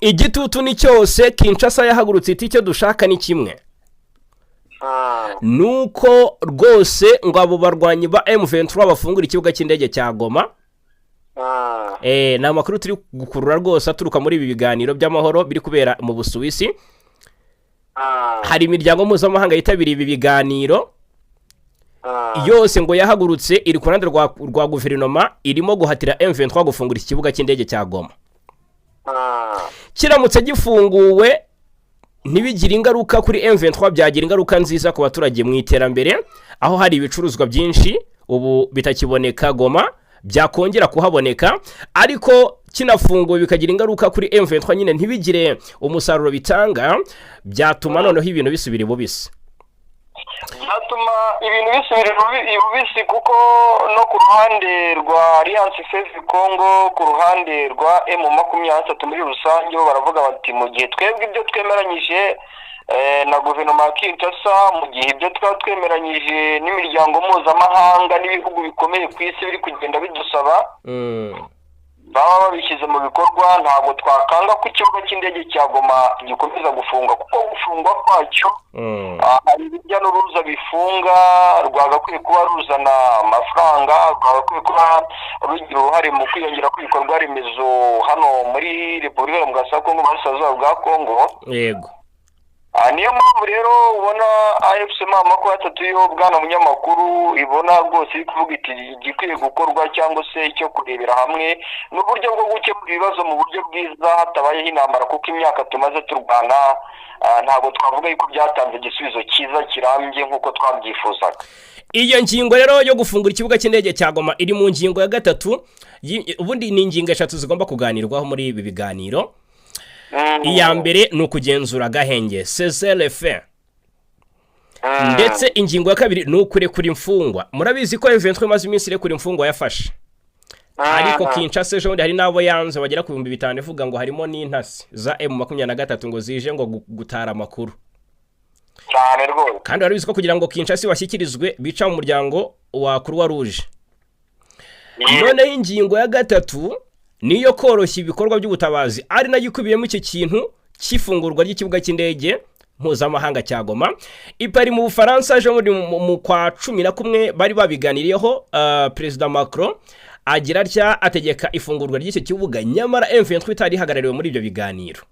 Igitutu ni cyose. Kinshasa yahagurutse iti: "Icyo dushaka ni kimwe, nuko rwose ngo abo barwanyi ba M23 bafungura ikibuga cy'indege cya Goma." Ni amakuru turi gukurura rwose aturuka muri ibi biganiro by'amahoro biri kubera mu Busuwisi. Hari imiryango mpuzamahanga yitabiriye ibi biganiro yose, ngo yahagurutse iri ku ruhande rwa guverinoma irimo guhatira M23 gufungura iki kibuga cy'indege cya Goma. Kiramutse gifunguwe ntibigire ingaruka kuri M23, byagira ingaruka nziza ku baturage mu iterambere, aho hari ibicuruzwa byinshi ubu bitakiboneka Goma byakongera kuhaboneka. Ariko kinafunguwe bikagira ingaruka kuri M23 nyine, ntibigire umusaruro bitanga, byatuma noneho ibintu bisubira ibubisi. Byatuma ibintu bisubira ibubisi, kuko no ku ruhande rwa Alliance Fleuve Congo, ku ruhande rwa M23 muri rusange, bo baravuga bati: "Mu gihe twebwe ibyo twemeranyije na guverinoma ya Kinshasa, mu gihe ibyo twaba twemeranyije n'imiryango mpuzamahanga n'ibihugu bikomeye ku isi biri kugenda bidusaba, baba babishyize mu bikorwa, ntabwo twakanga ko ikibuga cy'indege cya Goma gikomeza gufunga, kuko gufungwa kwacyo hari urujya n'uruza bifunga rwagakwiye kuba ruzana amafaranga, rwagakwiye kuba rugira uruhare mu kwiyongera kw'ibikorwa remezo hano muri Repubulika ya Demokarasi ya Kongo, mu burasirazuba bwa Kongo." Niyo mpamvu rero ubona AFC M23 yo, bwana munyamakuru, ibona rwose iri kuvuga iti: "Igikwiye gukorwa cyangwa se icyo kurebera hamwe ni uburyo bwo gukemura ibibazo mu buryo bwiza hatabayeho intambara, kuko imyaka tumaze turwana ntabwo twavuga yuko byatanze igisubizo cyiza kirambye nk'uko twabyifuzaga." Iyo ngingo rero yo gufungura ikibuga cy'indege cya Goma iri mu ngingo ya gatatu. Ubundi ni ingingo eshatu zigomba kuganirwaho muri ibi biganiro. Iya mbere ni ukugenzura agahenge, cessez-le-feu, ndetse ingingo ya kabiri ni ukurekura imfungwa. Murabizi ko M23 imaze iminsi irekura imfungwa yafashe, ariko Kinshasa ejo bundi hari n'abo yanze bagera ku 5000, ivuga ngo harimo n'intasi za M23, ngo zije ngo gutara amakuru. Cyane rwose. Kandi barabizi ko kugira ngo Kinshasa bashyikirizwe bica mu muryango wa Croix Rouge. Noneho ingingo ya gatatu niyo koroshya ibikorwa by'ubutabazi, ari nayo ikubiyemo iki kintu cy'ifungurwa ry'ikibuga cy'indege mpuzamahanga cya Goma. I Paris mu Bufaransa ejo bundi mu kwa 11 bari babiganiriyeho. Perezida Macron agira atya ategeka ifungurwa ry'icyo kibuga, nyamara M23 itari ihagarariwe muri ibyo biganiro.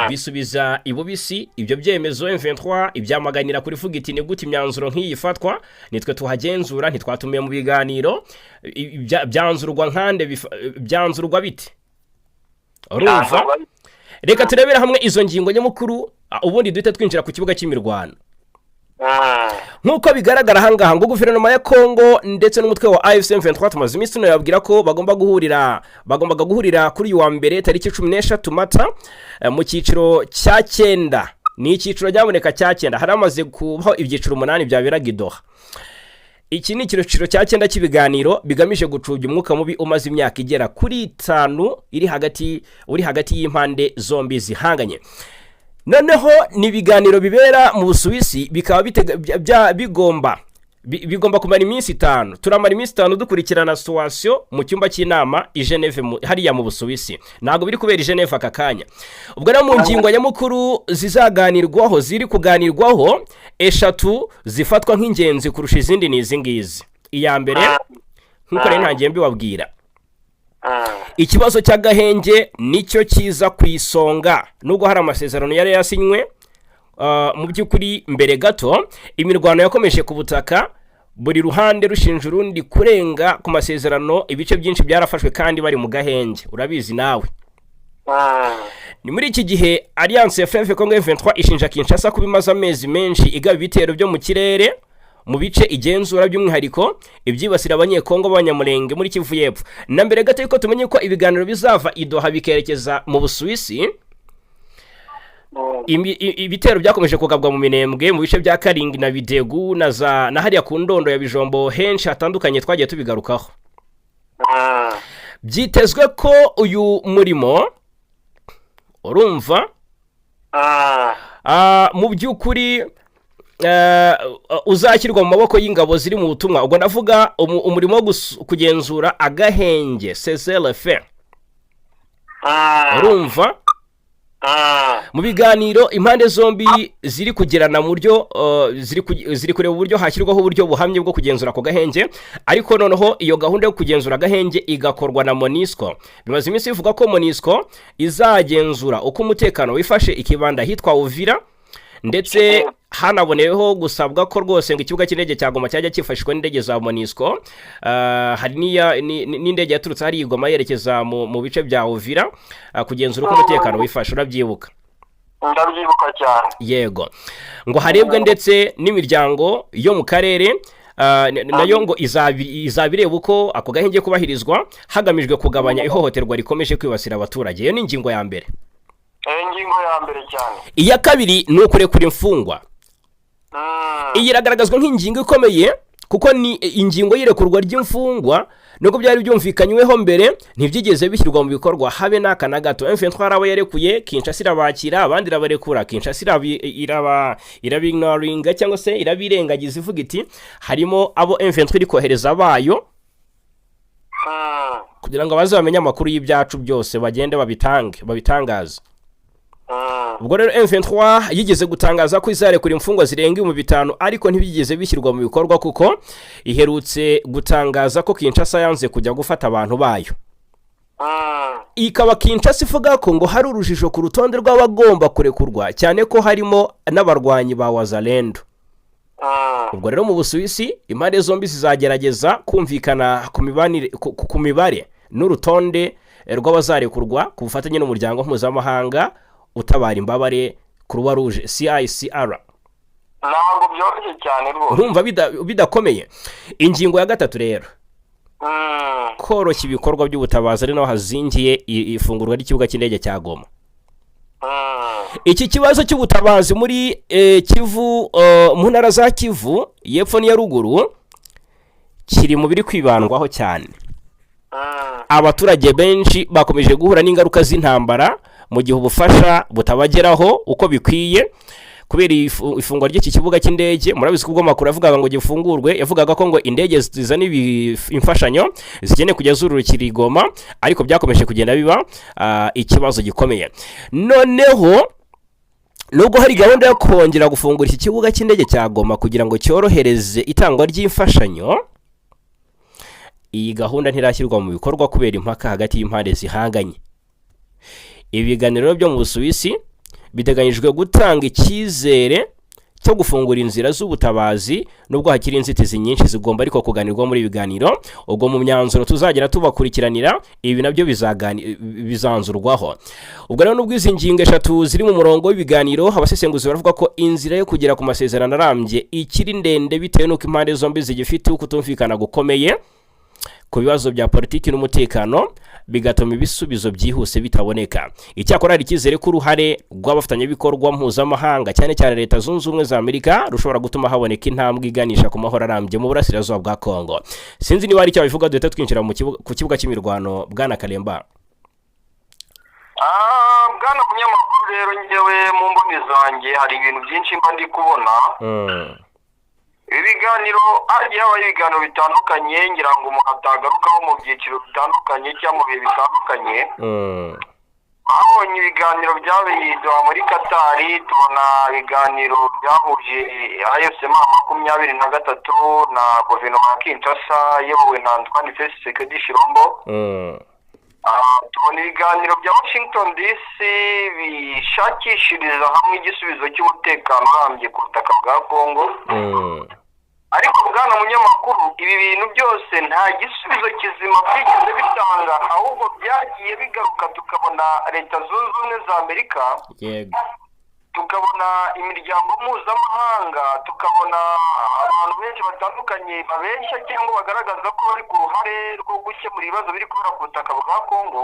Bisubiza ibubisi ibyo byemezo. M23 ibyamaganira kuri ivuga iti: "Ni gute imyanzuro nk'iyi ifatwa? Nitwe tuhagenzura, ntitwatumiye mu biganiro. Byanzurwa nkande? Byanzurwa bite?" Urumva, reka turebere hamwe izo ngingo nyamukuru, ubundi duhite twinjira ku kibuga cy'imirwano. Nk'uko bigaragara ahangaha, ngo guverinoma ya Kongo ndetse n'umutwe wa AFC M23, tumaze iminsi tunababwira ko bagomba guhurira, bagombaga guhurira kuri uyu wa mbere tariki 13 Mata, mu cyiciro cya cyenda. Ni icyiciro ryaboneka cya cyenda, hari hamaze kubaho ibyiciro umunani byaberaga i Doha. Iki ni icyiciro cya cyenda cy'ibiganiro bigamije gucubya umwuka mubi umaze imyaka igera kuri 5 uri hagati y'impande zombi zihanganye. Noneho ni ibiganiro bibera mu Busuwisi, bikaba bigomba kumara iminsi 5. Turamara iminsi 5 dukurikirana situation mu cyumba cy'inama i Geneve, hariya mu Busuwisi. Ntabwo biri kubera i Geneve aka kanya. Ubwo rero mu ngingo nyamukuru zizaganirwaho, ziri kuganirwaho, eshatu zifatwa nk'ingenzi kurusha izindi ni izi ngizi. Iya mbere, nk'uko rero ntangiye mbibabwira, ikibazo cy'agahenge nicyo kiza ku isonga. Nubwo hari amasezerano yari yasinywe, mu by'ukuri mbere gato imirwano yakomeje ku butaka, buri ruhande rushinja urundi kurenga ku masezerano. Ibice byinshi byarafashwe kandi bari mu gahenge, urabizi nawe. Ni muri iki gihe Alliance ya Fleuve Congo M23 ishinja Kinshasa kuba imaze amezi menshi igaba ibitero byo mu kirere mu bice igenzura, by'umwihariko ibyibasira Abanyekongo b'Abanyamurenge muri Kivu y'Epfo. Na mbere gato yuko tumenye ko ibiganiro bizava i Doha bikerekeza mu Busuwisi, ibitero byakomeje kugabwa mu Minembwe, mu bice bya Karingi na Bidegu na za na hariya ku Ndondo ya Bijombo, henshi hatandukanye twagiye tubigarukaho. Byitezwe ko uyu murimo, urumva, mu by'ukuri uzashyirwa mu maboko y'ingabo ziri mu butumwa. Ubwo ndavuga umurimo wo kugenzura agahenge, cessez-le-feu. Urumva, mu biganiro impande zombi ziri kugirana mu buryo ziri kureba uburyo hashyirwaho uburyo buhamye bwo kugenzura ako gahenge, ariko noneho iyo gahunda yo kugenzura agahenge igakorwa na MONUSCO. Bimaze iminsi bivuga ko MONUSCO izagenzura uko umutekano wifashe, ikibanda ahitwa Uvira, ndetse hanaboneyeho gusabwa ko rwose ngo ikibuga cy'indege cya Goma cyajya cyifashishwa n'indege za MONUSCO. Hari n'indege yaturutse hariya i Goma yerekeza mu bice bya Uvira kugenzura uko umutekano wifashe. Urabyibuka? Ndabyibuka cyane. Yego, ngo harebwe ndetse n'imiryango yo mu karere nayo ngo izaba ireba uko ako gahenge kubahirizwa, hagamijwe kugabanya ihohoterwa rikomeje kwibasira abaturage. Iyo ni ingingo ya mbere. Ingingo ya mbere cyane. Iya kabiri ni ukurekura imfungwa. Iyi iragaragazwa nk'ingingo ikomeye, kuko ni ingingo y'irekurwa ry'imfungwa, nubwo byari byumvikanyweho mbere, ntibyigeze bishyirwa mu bikorwa habe n'aka na gato. M23 hari abo yarekuye, Kinshasa irabakira, abandi irabarekura, Kinshasa irabignoringa cyangwa se irabirengagiza, ivuga iti harimo abo M23 iri kohereza bayo kugira ngo baze bamenye amakuru y'ibyacu byose, bagende babitange, babitangaze. Ubwo rero M23 yigeze gutangaza ko izarekura imfungwa zirenga 5000, ariko ntibyigeze bishyirwa mu bikorwa, kuko iherutse gutangaza ko Kinshasa yanze kujya gufata abantu bayo. Ikaba Kinshasa ivuga ko ngo hari urujijo ku rutonde rw'abagomba kurekurwa, cyane ko harimo n'abarwanyi ba Wazalendo. Ubwo rero mu Busuwisi impande zombi zizagerageza kumvikana ku mibare n'urutonde rw'abazarekurwa ku bufatanye n'umuryango mpuzamahanga utabara imbabare, Croix Rouge, CICR. Ntabwo byoroshye cyane rwose. Urumva bidakomeye. Ingingo ya gatatu rero, koroshya ibikorwa by'ubutabazi, ari naho hazingiye ifungurwa ry'ikibuga cy'indege cya Goma. Iki kibazo cy'ubutabazi muri Kivu, mu ntara za Kivu y'Epfo n'iya Ruguru, kiri mu biri kwibandwaho cyane. Abaturage benshi bakomeje guhura n'ingaruka z'intambara mu gihe ubufasha butabageraho uko bikwiye kubera ifungwa ry'iki kibuga cy'indege. Murabizi ko ubwo amakuru yavugaga ngo gifungurwe, yavugaga ko ngo indege zizana imfashanyo zikeneye kujya zururukira i Goma, ariko byakomeje kugenda biba ikibazo gikomeye. Noneho nubwo hari gahunda yo kongera gufungura iki kibuga cy'indege cya Goma kugira ngo cyorohereze itangwa ry'imfashanyo, iyi gahunda ntirashyirwa mu bikorwa kubera impaka hagati y'impande zihanganye. Ibiganiro byo mu Busuwisi biteganyijwe gutanga icyizere cyo gufungura inzira z'ubutabazi, nubwo hakiri inzitizi nyinshi zigomba ariko kuganirwa muri ibi biganiro. Ubwo mu myanzuro tuzagera tubakurikiranira, ibi nabyo bizanzurwaho. Ubwo rero nubwo izi ngingo eshatu ziri mu murongo w'ibiganiro, abasesenguzi baravuga ko inzira yo kugera ku masezerano arambye ikiri ndende, bitewe n'uko impande zombi zigifite ukutumvikana gukomeye ku bibazo bya politiki n'umutekano, bigatuma ibisubizo byihuse bitaboneka. Icyakora hari icyizere ko uruhare rw'abafatanyabikorwa mpuzamahanga, cyane cyane Leta Zunze Ubumwe za Amerika, rushobora gutuma haboneka intambwe iganisha ku mahoro arambye mu burasirazuba bwa Kongo. Sinzi niba hari icyo babivuga, duhita twinjira ku kibuga cy'imirwano, bwana Karemba. Bwana munyamakuru, rero ngewe mu mboni zanjye hari ibintu byinshi mba ndi kubona. Ibi biganiro, hagiye habaho ibiganiro bitandukanye, ngira ngo umuntu atagarukaho mu byiciro bitandukanye cyangwa mu bihe bitandukanye. Babonye ibiganiro byabereye i Doha muri Katari, tubona ibiganiro byahuje AFC M23 na guverinoma ya Kinshasa iyobowe na Antoine Felix Tshisekedi Tshilombo. Tubona ibiganiro bya Washington DC bishakishiriza hamwe igisubizo cy'umutekano urambye ku butaka bwa Congo. Ariko bwana munyamakuru, ibi bintu byose nta gisubizo kizima byigeze bitanga, ahubwo byagiye bigaruka tukabona Leta Zunze Ubumwe za Amerika, tukabona imiryango mpuzamahanga, tukabona abantu benshi batandukanye babeshya cyangwa bagaragaza ko bari ku ruhare rwo gukemura ibibazo biri kubera ku butaka bwa Kongo.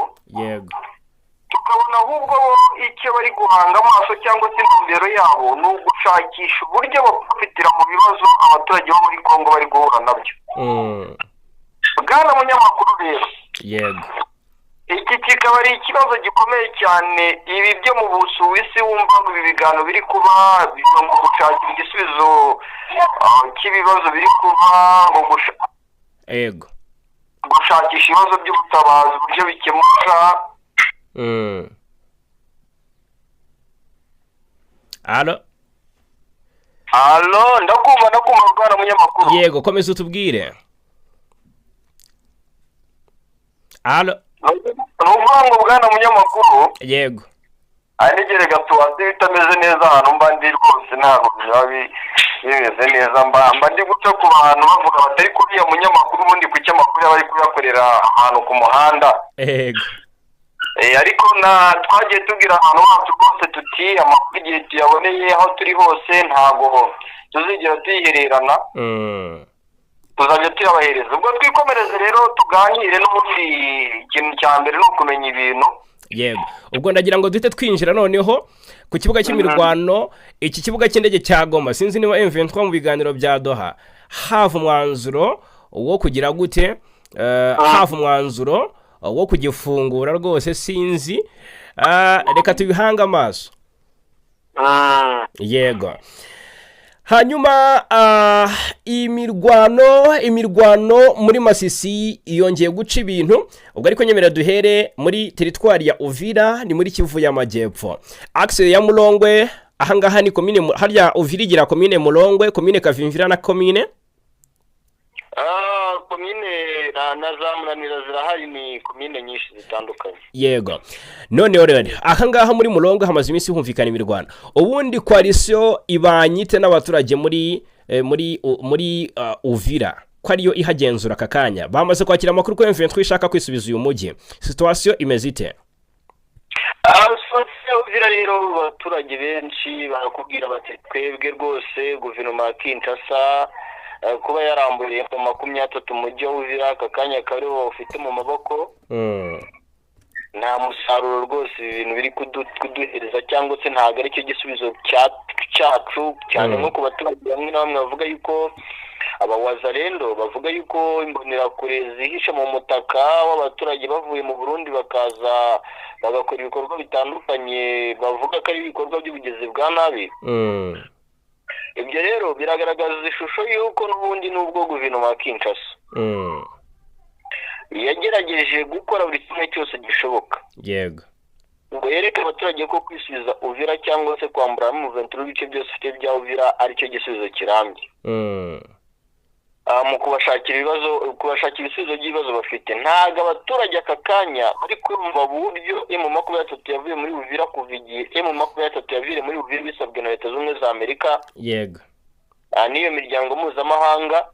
Tukabona ahubwo bo icyo bari guhanga amaso cyangwa se intumbero yabo ni ugushakisha uburyo baprofitira mu bibazo abaturage bo muri Kongo bari guhura nabyo. Bwana munyamakuru rero, iki kikaba ari ikibazo gikomeye cyane. Ibi byo mu Busuwisi wumva ngo ibi biganiro biri kuba ngo gushakira igisubizo cy'ibibazo biri kuba ngo gushakisha ibibazo by'ubutabazi uburyo bikemuka. Alo. Alo, ndakumva bwana munyamakuru. Yego, komeza utubwire. Alo. Ni bwana munyamakuru. Yego. Anigerega tuwase bitameze neza ahantu mba ndi rwose, ntabwo byaba bimeze neza, mba ndi guca ku bantu bavuga batari kuriya munyamakuru ubundi kuki amakuru yaba ari kuyakorera ahantu ku muhanda. Yego. Ariko na twagiye tubwira ahantu bacu rwose tuti amakuru igihe tuyaboneye aho turi hose ntabwo tuzigera tuyihererana, tuzajya tuyabahereza. Ubwo twikomereze rero tuganire, n'ubundi ikintu cya mbere ni ukumenya ibintu. Yego, ubwo ndagira ngo duhite twinjira noneho ku kibuga cy'imirwano, iki kibuga cy'indege cya Goma. Sinzi niba M23 mu biganiro bya Doha hava umwanzuro wo kugira gute, hava umwanzuro wo kugifungura rwose, sinzi. Reka tubihange amaso. Yego. Hanyuma imirwano muri Masisi yongeye guca ibintu. Ubwo ariko nyemera duhere muri teritwari ya Uvira, ni muri Kivu y'Amajyepfo, axe ya Mulongwe. Ahangaha ni komine, harya Uvira igira komine Mulongwe, komine Kavimvira na komine komine na za Munanira zirahari, ni komine nyinshi zitandukanye. Yego. Noneho rero ahangaha muri Mulongwe hamaze iminsi humvikana imirwano. Ubundi coalition ibanyite n'abaturage muri Uvira ko ariyo ihagenzura aka kanya, bamaze kwakira amakuru ko M23 ishaka kwisubiza uyu mujyi. Situation imeze ite? Uvira rero abaturage benshi barakubwira bati twebwe rwose guverinoma ya Kinshasa kuba yaramburiye mu 23 mujyi wa Uvira aka kanya kariho ufite mu maboko, nta musaruro rwose ibintu biri kuduhereza, cyangwa se ntabwo ari cyo gisubizo cyacu cyane. Nko ku baturage bamwe na bamwe bavuga yuko abawazarendo bavuga yuko imbonerakure zihishe mu mutaka w'abaturage bavuye mu Burundi bakaza bagakora ibikorwa bitandukanye, bavuga ko ari ibikorwa by'ubugizi bwa nabi. Ibyo rero biragaragaza ishusho y'uko n'ubundi n'ubwo guverinoma ya Kinshasa yagerageje gukora buri kimwe cyose gishoboka, yego, ngo yereke abaturage ko kwisubiza Uvira cyangwa se kwambura M23 ibice byose ufite bya Uvira aricyo gisubizo kirambye, mu kubashakira ibibazo, kubashakira ibisubizo by'ibibazo bafite. Ntabwo abaturage aka kanya bari kumva buryo M23 yavuye muri Uvira kuva igihe M23 yavuye muri Uvira bisabwe na Leta Zunze za Amerika, yego, n'iyo miryango mpuzamahanga.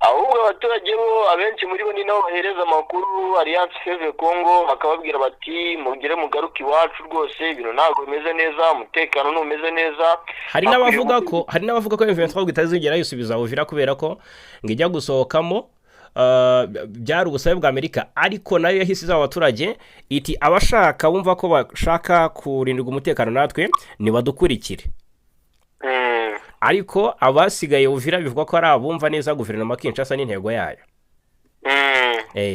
Ahubwo abaturage bo abenshi muri bo ni nabo bahereza amakuru Alliance Fleuve Congo, bakababwira bati mugere mugaruke iwacu rwose ibintu ntabwo bimeze neza, umutekano ntumeze neza. Hari n'abavuga ko M23 itazigera yisubiza Uvira kubera ko ngo ijya gusohokamo byari ubusabe bwa Amerika, ariko nayo yahise izaba abaturage iti abashaka bumva ko bashaka kurindirwa umutekano natwe nibadukurikire. Ariko abasigaye Uvira bivugwa ko ari abumva neza guverinoma Kinshasa n'intego yayo.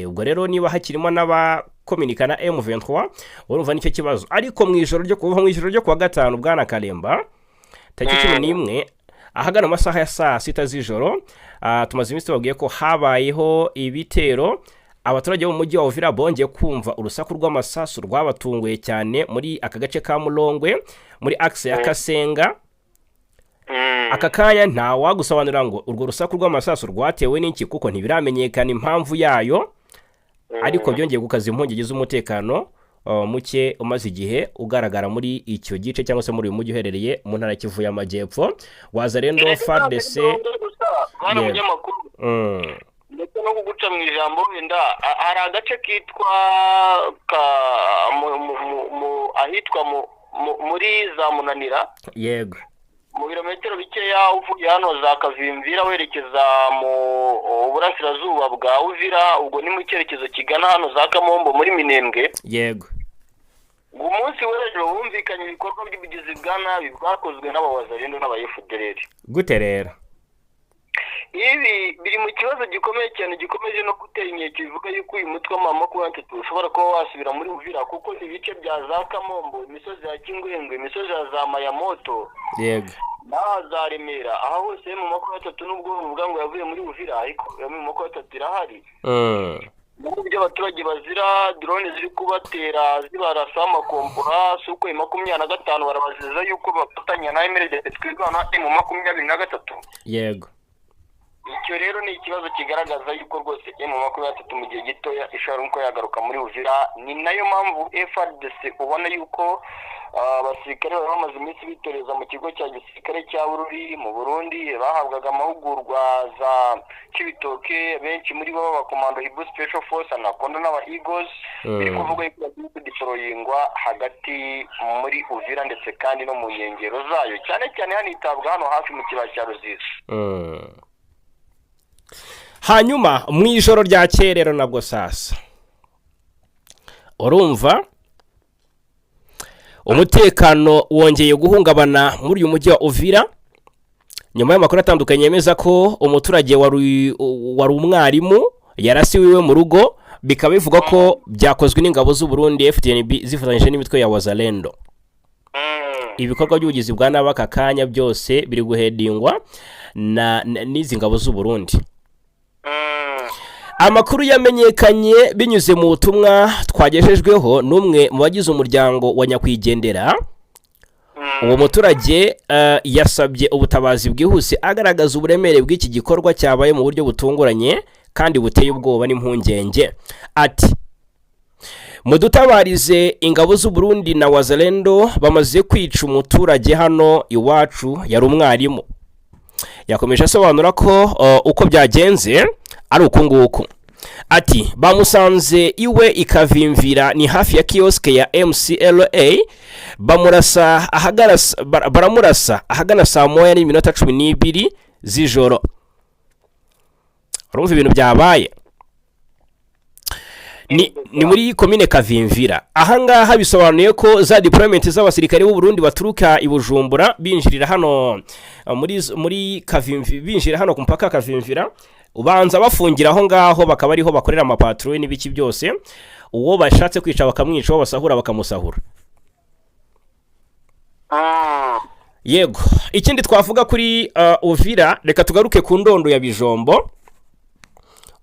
Ubwo rero niba hakirimo n'abakominika na M23 urumva nicyo kibazo. Ariko mu ijoro ryo kuva mu ijoro ryo kuwa gatanu, bwana Kalemba, tariki 11 ahagana amasaha ya saa 6 z'ijoro, tumaze iminsi tubabwiye ko habayeho ibitero. Abaturage bo mu mujyi wa Uvira bongeye kumva urusaku rw'amasasu rwabatunguye cyane muri aka gace ka Mulongwe, muri axe ya Kasenga. Aka kanya nta wagusobanurira ngo urwo rusaku rw'amasasu rwatewe n'iki, kuko ntibiramenyekana impamvu yayo, ariko byongeye gukaza impungenge z'umutekano muke umaze igihe ugaragara muri icyo gice cyangwa se muri uyu mujyi uherereye mu ntara Kivu y'Amajyepfo. Wazalendo FARDC. Ndetse no kuguca mu ijambo wenda, hari agace kitwa ahitwa muri za Munanira, yego, mu birometero bikeya uvuye hano za Kavimvira werekeza mu burasirazuba bwa Uvira, ubwo ni mu cyerekezo kigana hano za Kamombo muri Minembwe, yego. Umunsi w'ejo bumvikanye ibikorwa by'ubugizi bwa nabi bwakozwe n'abawazalendo n'aba FDLR. Gute rero? Ibi biri mu kibazo gikomeye cyane gikomeje no gutera inkeke, bivuga yuko uyu mutwe wa M23 ushobora kuba wasubira muri Uvira, kuko ibice bya za Kamombo, imisozi ya Kingwengwe, imisozi ya za Mayamoto, yego, n'aha za Remera, aha hose M23 nubwo bavuga ngo yavuye muri Uvira, ariko M23 irahari. Mu byo abaturage bazira, drone ziri kubatera zibarasa amakompora Sukhoi 25, barabaziza yuko bafatanya na MRDP Twirwaneho na M23. Icyo rero ni ikibazo kigaragaza yuko rwose M23 mu gihe gitoya ishobora nuko yagaruka muri Uvira. Ni nayo mpamvu FARDC ubona yuko abasirikare bari bamaze iminsi bitoreza mu kigo cya gisirikare cya Bururi mu Burundi, bahabwaga amahugurwa za Cibitoke, benshi muri bo b'abakomando Hibu Special Force, Anaconda n'aba Eagles, biri kuvuga yuko bagiye kudeployingwa hagati muri Uvira ndetse kandi no mu nkengero zayo, cyane cyane hanitabwa hano hafi mu kibaya cya Ruzizi. Hanyuma mu ijoro ryakeye rero nabwo sasa urumva umutekano wongeye guhungabana muri uyu mujyi wa Uvira, nyuma y'amakuru atandukanye yemeza ko umuturage wari umwarimu yarasiwe iwe mu rugo, bikaba bivugwa ko byakozwe n'ingabo z'u Burundi FDNB zifatanyije n'imitwe ya Wazalendo. Ibikorwa by'ubugizi bwa nabi aka kanya byose biri guheadingwa n'izi ngabo z'u Burundi. Amakuru yamenyekanye binyuze mu butumwa twagejejweho n'umwe mu bagize umuryango wa nyakwigendera. Uwo muturage yasabye ubutabazi bwihuse, agaragaza uburemere bw'iki gikorwa cyabaye mu buryo butunguranye kandi buteye ubwoba n'impungenge. Ati: "Mudutabarize, ingabo z'u Burundi na Wazalendo bamaze kwica umuturage hano iwacu, yari umwarimu." Yakomeje asobanura ko uko byagenze ari uku nguku. Ati: "Bamusanze iwe ikavimvira, ni hafi ya kiyosike ya MCLA, bamurasa ahagana baramurasa ahagana saa 1:12 z'ijoro." Urumva ibintu byabaye ni muri komine Kavimvira. Ahangaha bisobanuye ko za deployment z'abasirikare b'u Burundi baturuka i Bujumbura binjirira hano muri Kavimvi, binjira hano ku mupaka Kavimvira, ubanza bafungira aho ngaho, bakaba ariho bakorera amapatrouille n'ibiki byose. Uwo bashatse kwica bakamwica, uwo basahura bakamusahura. Yego, ikindi twavuga kuri Uvira, reka tugaruke ku Ndondo ya Bijombo.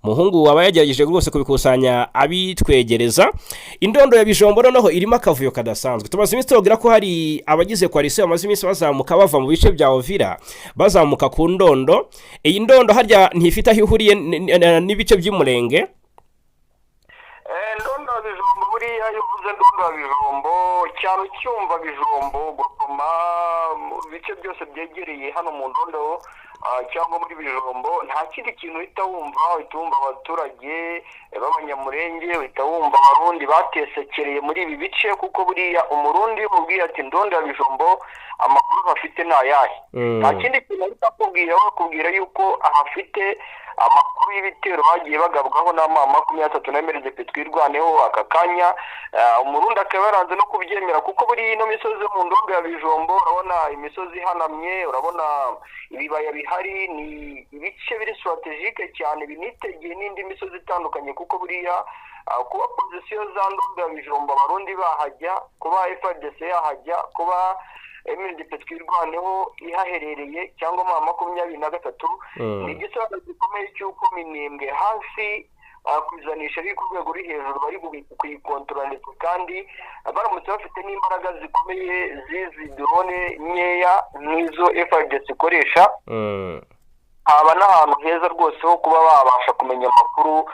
Muhungu waba yagerageje rwose kubikusanya abitwegereza. Indondo ya Bijombo noneho irimo akavuyo kadasanzwe. Tumaze iminsi tubabwira ko hari abagize coalition bamaze iminsi bazamuka bava mu bice bya Uvira, bazamuka ku Ndondo. Iyi Ndondo harya ntifite aho ihuriye n'ibice by'umurenge? Ndondo ya Bijombo, buriya iyo uvuze Ndondo ya Bijombo cyane, ucyumva Bijombo, Goma, mu bice byose byegereye hano mu Ndondo cyangwa muri Bijombo, nta kindi kintu uhita wumva. Uhita wumva abaturage b'Abanyamurenge, uhita wumva Abarundi batesekereye muri ibi bice, kuko buriya Umurundi iyo umubwiye ati "Ndondo ya Bijombo", amakuru bafite ni ayahe? Nta kindi kintu ahita akubwira, we akubwira yuko ahafite amakuru y'ibitero bagiye bagabwaho na M23 na MRDP Twirwaneho aka kanya. Umurundi akaba yaranze no kubyemera, kuko buriya ino misozi yo mu Ndondo ya Bijombo, urabona imisozi ihanamye, urabona ibibaya bihari, ni ibice biri stratégique cyane binitegeye n'indi misozi itandukanye, kuko buriya kuba position za Ndondo ya Bijombo Abarundi bahajya, kuba FARDC yahajya, kuba MRDP Twirwaneho ihaherereye cyangwa M23, ni igisobanuro gikomeye cy'uko Minembwe hafi kuzanisha biri ku rwego ruri hejuru, bari kuyikontorora, ndetse kandi baramutse bafite n'imbaraga zikomeye z'izi drone nkeya nk'izo FARDC ikoresha, haba n'ahantu heza rwose ho kuba babasha kumenya amakuru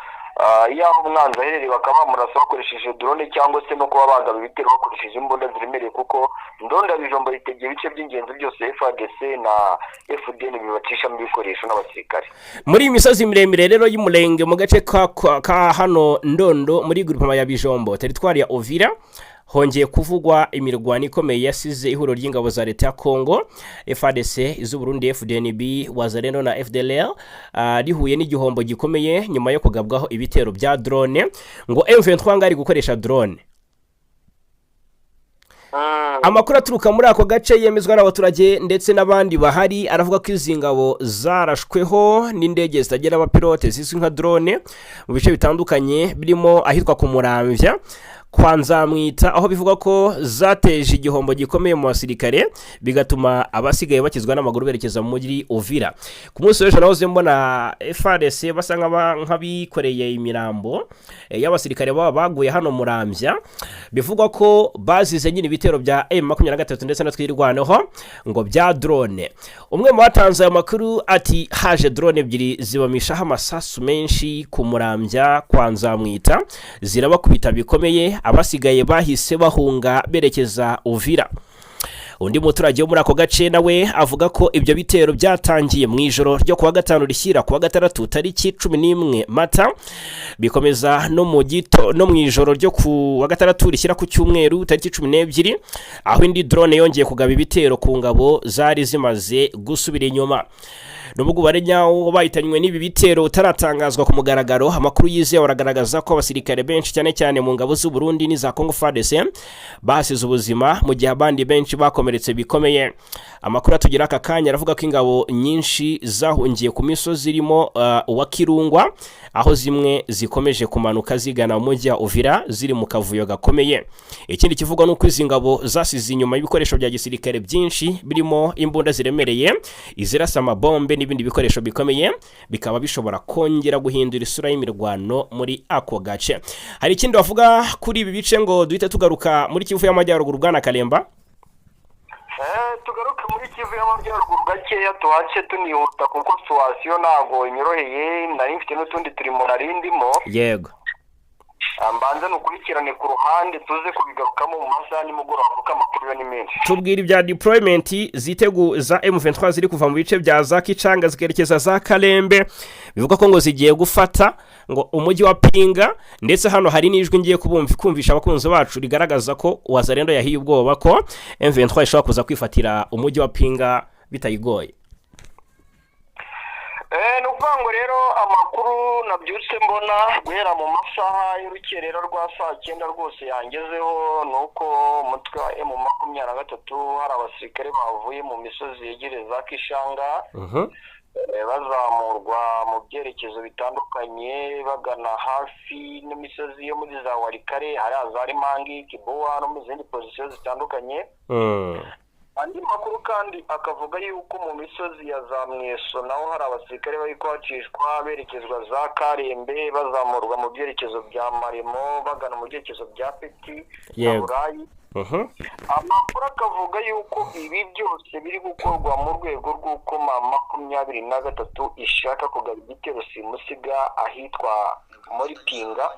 y'aho umwanzi aherereye, bakaba bamurasa bakoresheje drone cyangwa se no kuba bagaba ibitero bakoresheje imbunda ziremereye, kuko Ndondo ya Bijombo yitegeye ibice by'ingenzi byose FARDC na FDN bibacishamo ibikoresho n'abasirikare. Muri iyi misozi miremire rero y'Umurenge, mu gace ka hano Ndondo muri groupement ya Bijombo, teritwari ya Uvira, hongeye kuvugwa imirwano ikomeye yasize ihuriro ry'ingabo za leta ya Congo FARDC, iz'Uburundi FDNB, Wazalendo na FDLR rihuye n'igihombo gikomeye nyuma yo kugabwaho ibitero bya drone. Ngo M23 ngo ari gukoresha drone. Amakuru aturuka muri ako gace yemezwa n'abaturage ndetse n'abandi bahari aravuga ko izi ngabo zarashweho n'indege zitagira abapilote zizwi nka drone mu bice bitandukanye birimo ahitwa ku Muramvya. Kwa Nzamwita, aho bivugwa ko zateje igihombo gikomeye mu basirikare, bigatuma abasigaye bakizwa n'amaguru berekeza muri Uvira. Ku munsi w'ejo nahoze mbona FARDC basa nk'abikoreye imirambo y'abasirikare baba baguye hano Murambya, bivugwa ko bazize nyine ibitero bya M23 ndetse na Twirwaneho ngo bya drone. Umwe mu batanze ayo makuru ati haje drone ebyiri zibamishaho amasasu menshi ku Murambya kwa Nzamwita, zirabakubita bikomeye, abasigaye bahise bahunga berekeza Uvira. Undi muturage wo muri ako gace nawe avuga ko ibyo bitero byatangiye mu ijoro ryo kuwa gatanu rishyira kuwa gatandatu tariki 11 Mata, bikomeza no mu gito no mu ijoro ryo ku wa gatandatu rishyira ku cyumweru tariki 12, aho indi drone yongeye kugaba ibitero ku ngabo zari zimaze gusubira inyuma. Nubwo umubare nyawo bahitanywe n'ibi bitero utaratangazwa ku mugaragaro, amakuru yizewe aragaragaza ko abasirikare benshi, cyane cyane mu ngabo z'u Burundi n'iza Congo FARDC, bahasize ubuzima, mu gihe abandi benshi bakomeretse bikomeye. Amakuru atugira aka kanya aravuga ko ingabo nyinshi zahungiye ku misozi irimo uwa Kirungwa, aho zimwe zikomeje kumanuka zigana mu mujyi wa Uvira ziri mu kavuyo gakomeye. Ikindi kivugwa ni uko izi ngabo zasize inyuma ibikoresho bya gisirikare byinshi, birimo imbunda ziremereye, izirasa amabombe n'ibindi bikoresho bikomeye, bikaba bishobora kongera guhindura isura y'imirwano muri ako gace. Hari ikindi bavuga kuri ibi bice ngo duhite tugaruka muri Kivu y'Amajyaruguru, bwana Karemba? Tugaruke muri Kivu y'Amajyaruguru gakeya, tuhace tunihuta kuko situation ntabwo inyoroheye, nari mfite n'utundi turimo nari ndimo. Mbanze nukurikirane ku ruhande, tuze kubigarukamo mu masaha nimugoroba kuko amakuru yo ni menshi. Tubwira ibya deployment zitegu za M23 ziri kuva mu bice bya za Kicanga zikerekeza za Kalembe, bivuga ko ngo zigiye gufata ngo umujyi wa Pinga. Ndetse hano hari n'ijwi ngiye kubumva kumvisha abakunzi bacu rigaragaza ko Wazalendo yahiye ubwoba ko M23 ishobora kuza kwifatira umujyi wa Pinga bitayigoye. Ni ukuvuga ngo rero amakuru nabyutse mbona guhera mu masaha y'urukerera rwa saa 9 rwose yangezeho, ni uko umutwe wa M23 hari abasirikare bavuye mu misozi yegereye za Kishanga, bazamurwa mu byerekezo bitandukanye bagana hafi n'imisozi yo muri za Warikare, hariya za Rimangi, Kibuwa no mu zindi position zitandukanye. Andi makuru kandi akavuga yuko mu misozi ya za Mweso naho hari abasirikare bari kuhacishwa berekezwa za Karembe, bazamurwa mu byerekezo bya Maremo bagana mu byerekezo bya Peti na Burayi. Amakuru akavuga yuko ibi byose biri gukorwa mu rwego rw'uko M23 ishaka kugaba igitero simusiga ahitwa muri Pinga.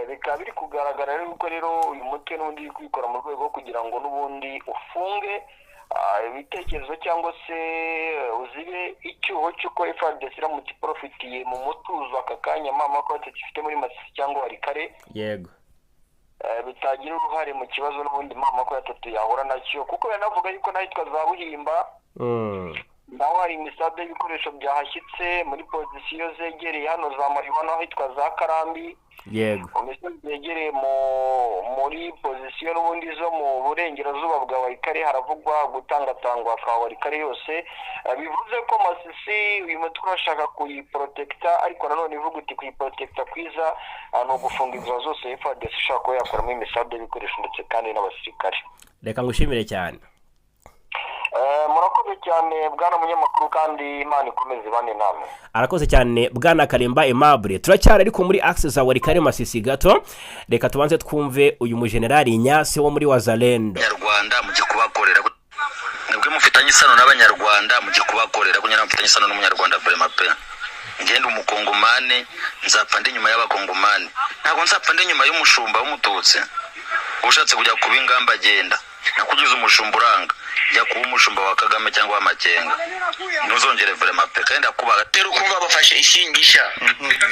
Bikaba biri kugaragara rero ko rero uyu mutwe n'ubundi uri kwikora mu rwego rwo kugira ngo n'ubundi ufunge ibitekerezo cyangwa se uzibe icyuho cy'uko FARDC iramutse iprofitiye mu mutuzo aka kanya mama ko ifite muri Masisi cyangwa Warikare, bitagira uruhare mu kibazo n'ubundi mama ko gatatu yahura nacyo, kuko biranavuga yuko n'ahitwa za Buhimba naho hari imisade y'ibikoresho byahashyitse muri position zegereye hano za Mariwa n'ahitwa za Karambi, mu misozi yegereye muri position n'ubundi zo mu burengerazuba bwa Warikare haravugwa gutangatangwa kwa Warikare yose. Bivuze ko Masisi uyu mutwe urashaka kuyiprotecta, ariko nanone ivuga uti kuyiprotecta kwiza ni ugufunga inzira zose FARDC ishobora kuba yakuramo imisade y'ibikoresho ndetse kandi n'abasirikare. Reka ngushimire cyane. Murakoze cyane bwana munyamakuru, kandi Imana ikomeze ibane namwe. Arakoze cyane bwana Karemba Aimable. Turacyari ariko muri axe za Warikare, Masisi gato. Reka tubanze twumve uyu mujenerali Nyasi wo muri Wazalendo. Abanyarwanda mujye kubakorera, nibwo mufitanye isano n'Abanyarwanda, mujye kubakorera kuko nyine mufitanye isano n'Umunyarwanda. Vraiment pe, ngende Umukongomani, nzapfa ndi inyuma y'Abakongomani, ntabwo nzapfa ndi inyuma y'umushumba w'Umututsi. Ushatse kujya kuba ingamba, agenda nakugize umushumba uranga jya kuba umushumba wa Kagame cyangwa wa Makenga, ntuzongere vraiment pe, kandi ndakubaga. Rero ukumva bafashe ishingisha.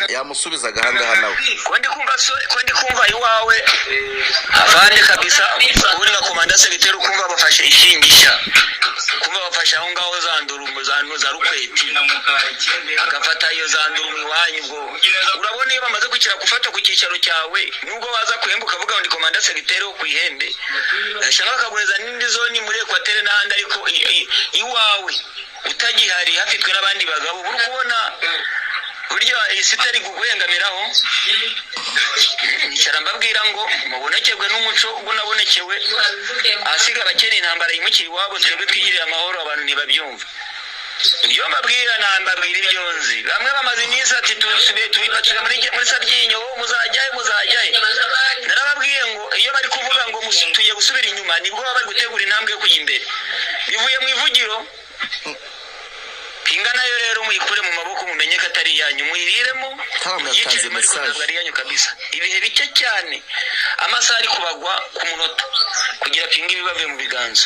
Yamusubizaga ahangaha nawe. Ko ndi kumva ko ndi kumva iwawe afande kabisa, uri nka commandant secteur, ukumva bafashe ishingisha, kumva bafashe aho ngaho za Ndurumu, za Rukweti, agafata iyo za Ndurumu iwanyu. Ubwo urabona iyo bamaze kwicara gufata ku cyicaro cyawe, nubwo baza kuhemba ukavuga ngo ndi commandant secteur wo ku ihembe, cyangwa bakaguheza n'indi zone muri Ekwatere n'ahandi, ariko iwawe utagihari hafitwe n'abandi bagabo, uri kubona. Burya isi itari kuguhengamiraho. Nicara mbabwira ngo mubonekerwe n'umuco ubwo nabonekewe, ahasiga abakeneye intambara yimukira iwabo, twebwe twigirire amahoro. Abantu ntibabyumva ibyo mbabwira, mbabwira ibyo nzi. Bamwe bamaze iminsi ati tusubiye tubipakira muri Sabyinyo, muzajyayo, muzajyayo. Narababwiye ngo iyo bari kuvuga ngo tugiye gusubira inyuma, nibwo baba bari gutegura intambwe yo kujya imbere. Bivuye mu ivugiro. Pinga nayo rero muyikure mu maboko, mumenye ko atari iyanyu, muyiriremo. Tom yatanze Yicare, ariko message. ntabwo ari iyanyu kabisa. Ibihe bike cyane, amasaha ari kubagwa ku munota kugira pinga ibibavuye mu biganza.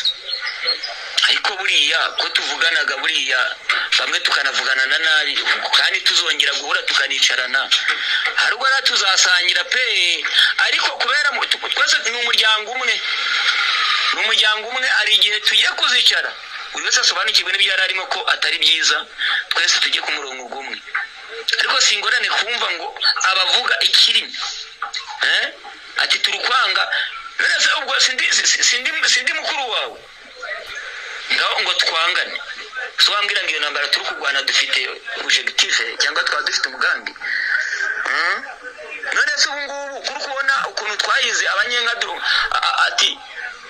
Ariko buriya ko tuvuganaga, buriya bamwe tukanavugana na nabi, kandi tuzongera guhura tukanicarana, hari ubwo rero tuzasangira pe. Ariko kubera twese ni umuryango umwe, ni umuryango umwe, hari igihe tugiye kuzicara, buri wese asobanukirwe n'ibyo yari arimo ko atari byiza, twese tujye ku murongo umwe. Ariko si ingorane kumva ngo abavuga ikirimi, eh? Ati turi kwanga. None se ubwo sindi mukuru wawe? Ngaho ngo twangane, so wambwira ngo iyo ntambara turi kurwana dufite objectif cyangwa twaba dufite umugambi? None se ubu ngubu kuri kubona ukuntu twayize abanyenka ati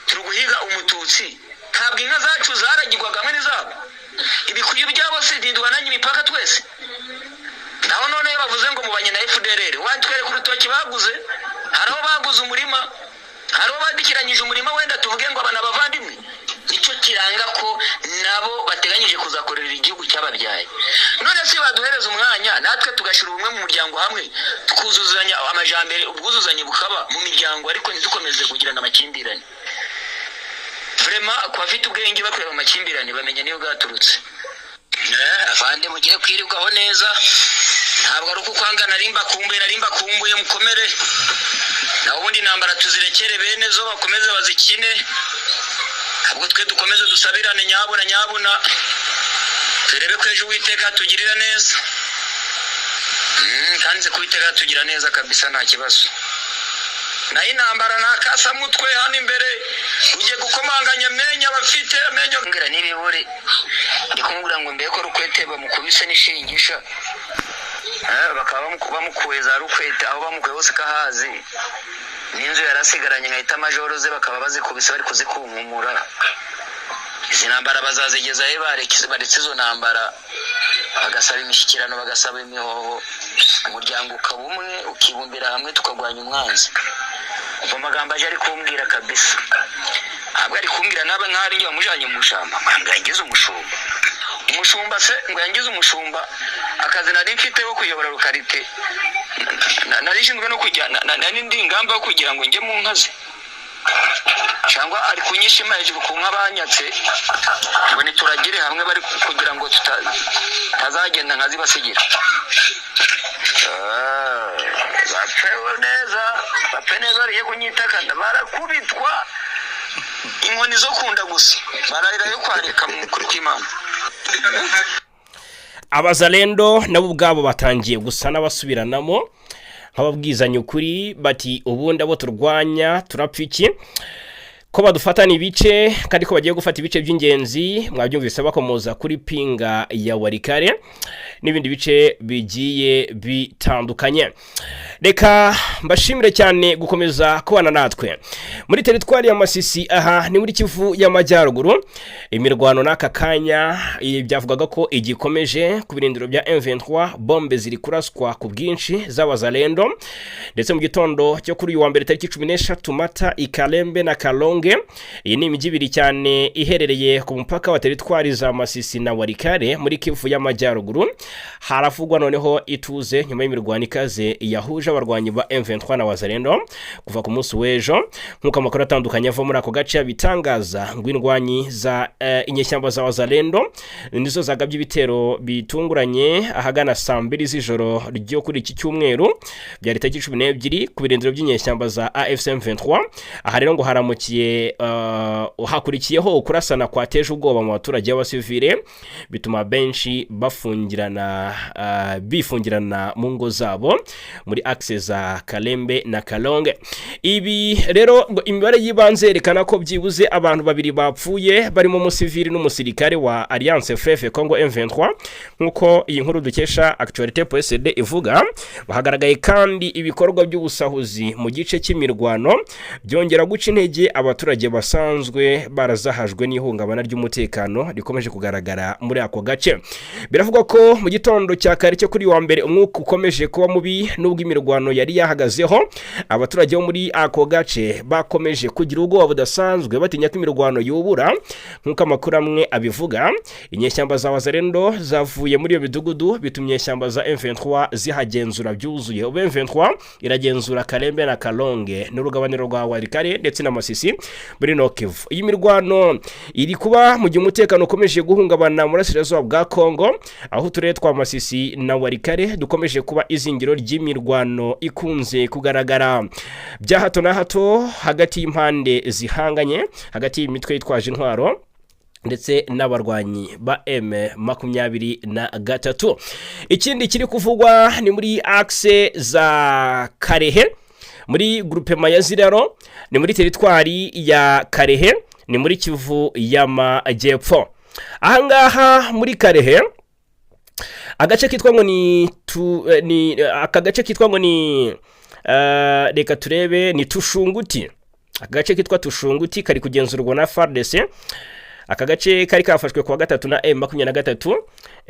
turi guhiga umututsi, ntabwo inka zacu zaragirwaga hamwe n'izabo? Ibikuyu byabo se ntiduhananye imipaka twese? Naho none iyo bavuze ngo mubanye na FDLR, watwereka urutoki baguze? Hari aho baguze umurima? Hari aho bandikiranyije umurima? Wenda tuvuge ngo aba ni abavandimwe? Nicyo kiranga ko nabo bateganyije kuzakorera igihugu cyababyaye. None se baduhereza umwanya natwe tugashyira ubumwe mu muryango hamwe, tukuzuzanya amajambere, ubwuzuzanye bukaba mu miryango, ariko ntidukomeze kugirana amakimbirane. Vraiment, ku bafite ubwenge bakureba amakimbirane bamenya niyo bwaturutse. Afande, mugire kwirirwaho neza. Ntabwo ari uko kwanga, nari mbakumbuye, nari mbakumbuye. Mukomere. Naho ubundi intambara tuzirekere bene zo bakomeze bazikine, ntabwo twe dukomeze dusabirane. Nyabuna nyabuna, turebe ko ejo Uwiteka tugirira neza. Kandi nzi ko Uwiteka tugira neza kabisa, nta kibazo. Naho intambara nta kasamutwe hano imbere, ugiye gukomanganya amenyo, abafite amenyo mbwira n'ibibure. Ndi kumubwira ngo mbeko Rukwete bamukubise n'ishingisha. Bakaba bamukuye za Rukwete, aho bamukuye hose kahazi, n'inzu yarasigaranye nkahita majoro ze bakaba bazikubise, bari kuzikunkumura. Izi ntambara bazazigeza he? Baretse izo ntambara, bagasaba imishyikirano, bagasaba imihoho, umuryango ukaba umwe, ukibumbira hamwe, tukarwanya umwanzi. Umva amagambo aje ari kumbwira kabisa. Ntabwo ari kumbwira naba nk'aho njye wamujanye mu ishyamba, ngo yangize umushumba. Umushumba se ngo yangize umushumba? Akazi nari mfite ko kuyobora localité, nari nshinzwe no kujya nari ndi ingamba yo kugira ngo njye mu nka ze, cyangwa ari kunyishima hejuru ku nka banyatse ngo nituragire hamwe, bari kugira ngo tutazagenda nkazibasigira. Ah, bapfe neza, bapfe neza, bariye kunyitakana, barakubitwa inkoni zo kunda gusa, bararira yo kwarika mu kuri kw'Imana. Abazalendo nabo ubwabo batangiye gusa n'abasubiranamo, nk'ababwizanya ukuri, bati ubundi abo turwanya turapfa iki, ko badufatana ibice, kandi ko bagiye gufata ibice by'ingenzi? Mwabyumvise bakomoza kuri Pinga ya Walikale n'ibindi bice bigiye bitandukanye. Reka mbashimire cyane gukomeza kubana natwe. Muri teritwari ya Masisi, aha ni muri Kivu y'Amajyaruguru, imirwano n'aka kanya byavugaga ko igikomeje ku birindiro bya M23. Bombe ziri kuraswa ku bwinshi z'abazalendo, ndetse mu gitondo cyo kuri uyu wa mbere tariki 13 Mata, Ikalembe na Kalonge, iyi ni imijyi ibiri cyane iherereye ku mupaka wa teritwari za Masisi na Walikale muri Kivu y'Amajyaruguru, haravugwa noneho ituze nyuma y'imirwano ikaze yahuje abarwanyi ba M23 na Wazalendo kuva ku munsi w'ejo. Nk'uko amakuru atandukanye ava muri ako gace abitangaza, ngo indwanyi za inyeshyamba za Wazalendo nizo zagabye ibitero bitunguranye ahagana saa 2 z'ijoro ryo kuri iki cyumweru, byari tariki 12, ku birindiro by'inyeshyamba za AFC M23. Aha rero ngo haramukiye hakurikiyeho kurasana kwateje ubwoba mu baturage b'abasivile, bituma benshi bafungirana bifungirana mu ngo zabo muri axe za Kalembe na Kalonge. Ibi rero Ngo imibare y'ibanze yerekana ko byibuze abantu babiri bapfuye, barimo umusivili n'umusirikare wa Alliance Fleuve Congo M23, nk'uko iyi nkuru dukesha Actualité.cd ivuga. Hagaragaye kandi ibikorwa by'ubusahuzi mu gice cy'imirwano, byongera guca intege abaturage basanzwe barazahajwe n'ihungabana ry'umutekano rikomeje kugaragara muri ako gace. Biravugwa ko mu gitondo cya kare cyo kuri wa mbere umwuka ukomeje kuba mubi nubwo imirwano yari yahagazeho. Abaturage bo muri ako gace bakomeje kugira ubwoba budasanzwe, batinya ko imirwano yubura. Nk'uko amakuru amwe abivuga, inyeshyamba za Wazalendo zavuye muri iyo midugudu, bituma inyeshyamba za M23 zihagenzura byuzuye. Ubu M23 iragenzura Kalembe na Kalonge n'urugabaniro rwa Walikale ndetse na Masisi muri Nord Kivu. Iyi mirwano iri kuba mu gihe umutekano ukomeje guhungabana mu burasirazuba bwa Kongo, aho uturere twa Masisi na Walikale dukomeje kuba izingiro ry'imirwano ikunze kugaragara bya hato na hato hagati y'impande zihanganye, hagati y'imitwe yitwaje intwaro ndetse n'abarwanyi ba M23. Ikindi kiri kuvugwa ni muri axe za Kalehe, muri groupement ya Ziraro, ni muri teritwari ya Kalehe, ni muri Kivu y'Amajyepfo. Ahangaha muri Kalehe, agace kitwa ngo ni tu, ni aka gace kitwa ngo ni reka turebe, ni Tushunguti. Aka gace kitwa Tushunguti kari kugenzurwa na FARDC. Aka gace kari kafashwe kuwa gatatu na M23,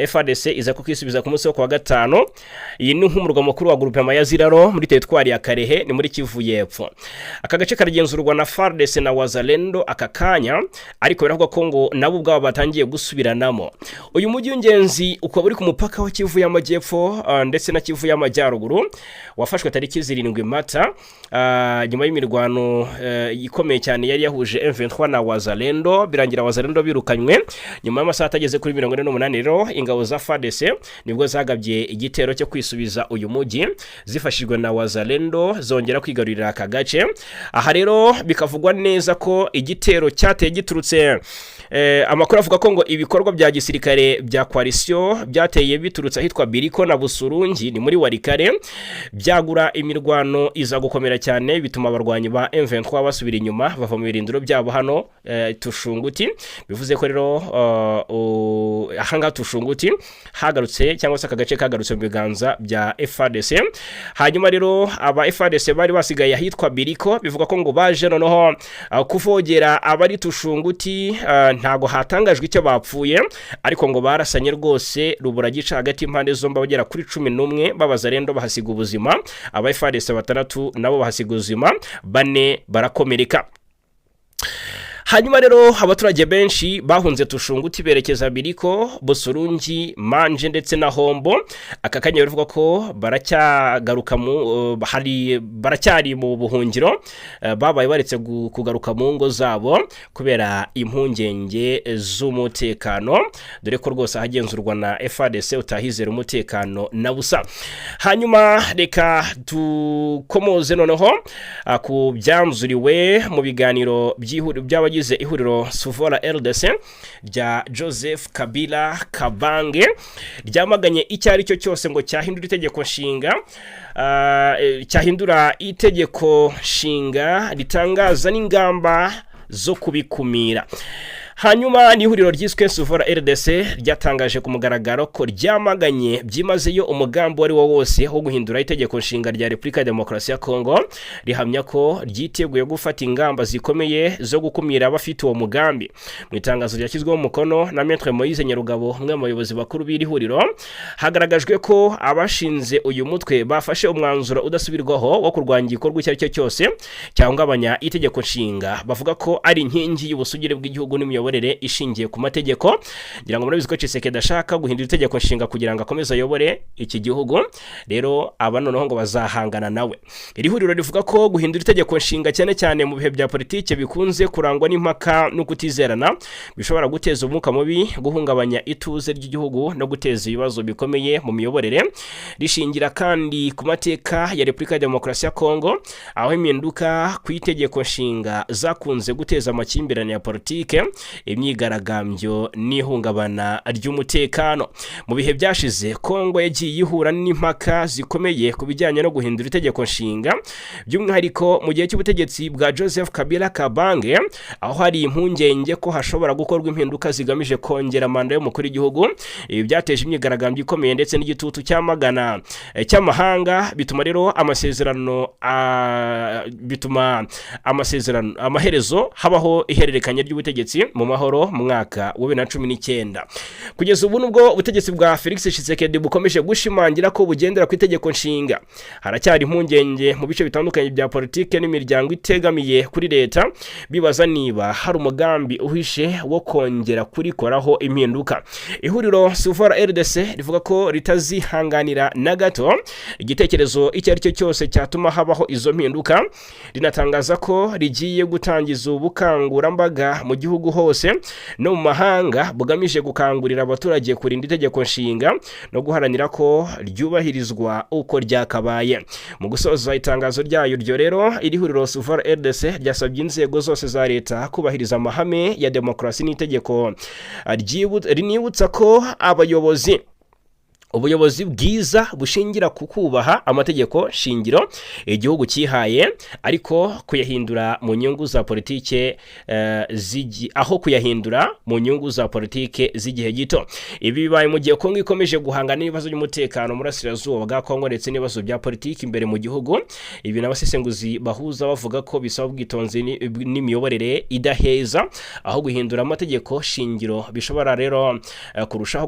FARDC iza kukisubiza ku munsi wo kuwa gatanu. Iyi ni nk'umurwa mukuru wa groupement ya Ziraro muri teritwari ya Kalehe, ni muri Kivu y'Epfo. Aka gace karagenzurwa na FARDC na Wazalendo aka kanya, ariko biravugwa ko ngo nabo ubwabo batangiye gusubiranamo. Uyu mujyi w'ingenzi ukaba uri ku mupaka wa Kivu y'Amajyepfo ndetse na Kivu y'Amajyaruguru. Wafashwe tariki 7 Mata, nyuma y'imirwano ikomeye cyane yari yahuje M23 na Wazalendo, birangira Wazalendo birukanywe nyuma y'amasaha atageze kuri 48. Rero ingabo za FARDC nibwo zagabye igitero cyo kwisubiza uyu mujyi, zifashijwe na Wazalendo, zongera kwigarurira aka gace. Aha rero bikavugwa neza ko igitero cyateye giturutse amakuru avuga ko ngo ibikorwa bya gisirikare bya coalition byateye biturutse ahitwa Biriko na Busurungi, ni muri Walikale, byagura imirwano iza gukomera cyane, bituma abarwanyi ba M23 basubira inyuma, bava mu birindiro byabo hano Tushunguti. Bivuze ko rero ahangaha Tushunguti hagarutse, cyangwa se aka gace kagarutse mu biganza bya FARDC. Hanyuma rero aba FARDC bari basigaye ahitwa Biriko, bivuga ko ngo baje noneho kuvogera abari Tushunguti. Ntago hatangajwe icyo bapfuye, ariko ngo barasanye rwose rubura gica hagati y'impande zombi, abagera kuri 11 b'Abazalendo bahasiga ubuzima, aba FARDC batandatu nabo bahasiga ubuzima, bane barakomereka. Hanyuma rero abaturage benshi bahunze Tushunguti berekeza Biriko, Busurungi, Manje ndetse na Hombo. Aka kanya baravuga ko baracyagaruka mu hari baracyari mu buhungiro, babaye baretse kugaruka mu ngo zabo kubera impungenge z'umutekano, dore ko rwose ahagenzurwa na FARDC utahizera umutekano na busa. Hanyuma reka dukomoze noneho ku byanzuriwe mu biganiro by'abagize ihuriro Suvora RDC rya Joseph Kabila Kabange, ryamaganye icyo ari cyo cyose ngo cyahindura itegeko nshinga, cyahindura itegeko nshinga, ritangaza n'ingamba zo kubikumira. Hanyuma n'ihuriro ryiswe Suvora RDC ryatangaje ku mugaragaro ko ryamaganye byimazeyo umugambi uwo ari wo wose wo guhindura itegeko nshinga rya Repubulika ya Demokarasi ya Kongo, rihamya ko ryiteguye gufata ingamba zikomeye zo gukumira abafite uwo mugambi. Mu itangazo ryashyizweho umukono na Maître Moise Nyarugabo, umwe mu bayobozi bakuru b'iri huriro, hagaragajwe ko abashinze uyu mutwe bafashe umwanzuro udasubirwaho wo kurwanya igikorwa icyo ari cyo cyose cyahungabanya itegeko nshinga, bavuga ko ari inkingi y'ubusugire bw'igihugu n'imiyoborere ishingiye ku mategeko. Ngira ngo murabizi ko Tshisekedi ashaka guhindura itegeko nshinga kugira ngo akomeze ayobore iki gihugu. Rero aba noneho ngo bazahangana nawe. Iri huriro rivuga ko guhindura itegeko nshinga, cyane cyane mu bihe bya politike bikunze kurangwa n'impaka no kutizerana, bishobora guteza umwuka mubi, guhungabanya ituze ry'igihugu no guteza ibibazo bikomeye mu miyoborere. Rishingira kandi ku mateka ya Repubulika ya Demokarasi ya Kongo, aho impinduka ku itegeko nshinga zakunze guteza amakimbirane ya politike. Imyigaragambyo n'ihungabana ry'umutekano. Mu bihe byashize, Kongo yagiye ihura n'impaka zikomeye ku bijyanye no guhindura itegeko nshinga, by'umwihariko mu gihe cy'ubutegetsi bwa Joseph Kabila Kabange, aho hari impungenge ko hashobora gukorwa impinduka zigamije kongera manda y'umukuru w'igihugu. Ibi byateje imyigaragambyo ikomeye ndetse n'igitutu cyamagana cy'amahanga, bituma rero amasezerano bituma amasezerano amaherezo habaho ihererekanya ry'ubutegetsi mu mahoro mu mwaka wa 2019. Kugeza ubu, nubwo ubutegetsi bwa Felix Tshisekedi bukomeje gushimangira ko bugendera ku itegeko nshinga, haracyari impungenge mu bice bitandukanye bya politike n'imiryango itegamiye kuri leta, bibaza niba hari umugambi uhishe wo kongera kurikoraho impinduka. Ihuriro Sauvons la RDC rivuga ko ritazihanganira na gato igitekerezo icyo ari cyo cyose cyatuma habaho izo mpinduka, rinatangaza ko rigiye gutangiza ubukangurambaga mu gihugu hose no mu mahanga bugamije gukangurira abaturage kurinda itegeko nshinga no guharanira ko ryubahirizwa uko ryakabaye. Mu gusoza itangazo ryayo ryo rero, iri huriro Sauvons la RDC ryasabye inzego zose za leta kubahiriza amahame ya demokarasi n'itegeko, rinibutsa ko abayobozi ubuyobozi bwiza bushingira ku kubaha amategeko shingiro igihugu cyihaye, ariko kuyahindura mu nyungu za politike aho kuyahindura mu nyungu za politike z'igihe gito. Ibi bibaye mu gihe Kongo ikomeje guhangana n'ibibazo by'umutekano mu burasirazuba bwa Kongo ndetse n'ibibazo bya politiki imbere mu gihugu. Ibi n'abasesenguzi bahuza bavuga ko bisaba ubwitonzi n'imiyoborere idaheza, aho guhindura amategeko shingiro bishobora rero kurushaho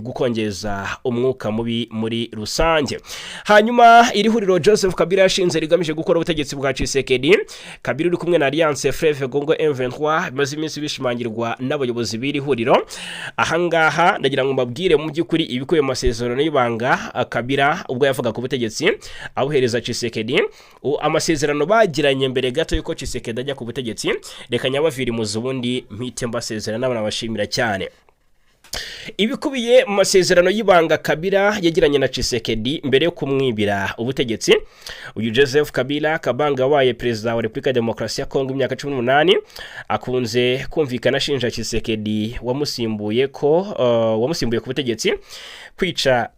gukongeza umwuka mubi muri rusange. Hanyuma iri huriro Joseph Kabila yashinze rigamije gukora ubutegetsi bwa Tshisekedi, Kabila uri kumwe na Alliance Fleuve Congo M23, bimaze iminsi bishimangirwa n'abayobozi b'iri huriro. Ahangaha ndagira ngo mbabwire mu by'ukuri ibikubiye mu masezerano y'ibanga Kabila ubwo yavuga ku butegetsi abuhereza Tshisekedi, amasezerano bagiranye mbere gato y'uko Tshisekedi ajya ku butegetsi. Reka nyabaviri muzi, ubundi mpite mbasezera n'abana bashimira cyane. Ibikubiye mu masezerano y'ibanga Kabila yagiranye na Tshisekedi mbere yo kumwibira ubutegetsi. Uyu Joseph Kabila Kabange wabaye perezida wa Repubulika ya Demokarasi ya Kongo imyaka 18, akunze kumvikana ashinja Tshisekedi wamusimbuye ko wamusimbuye ku butegetsi kwica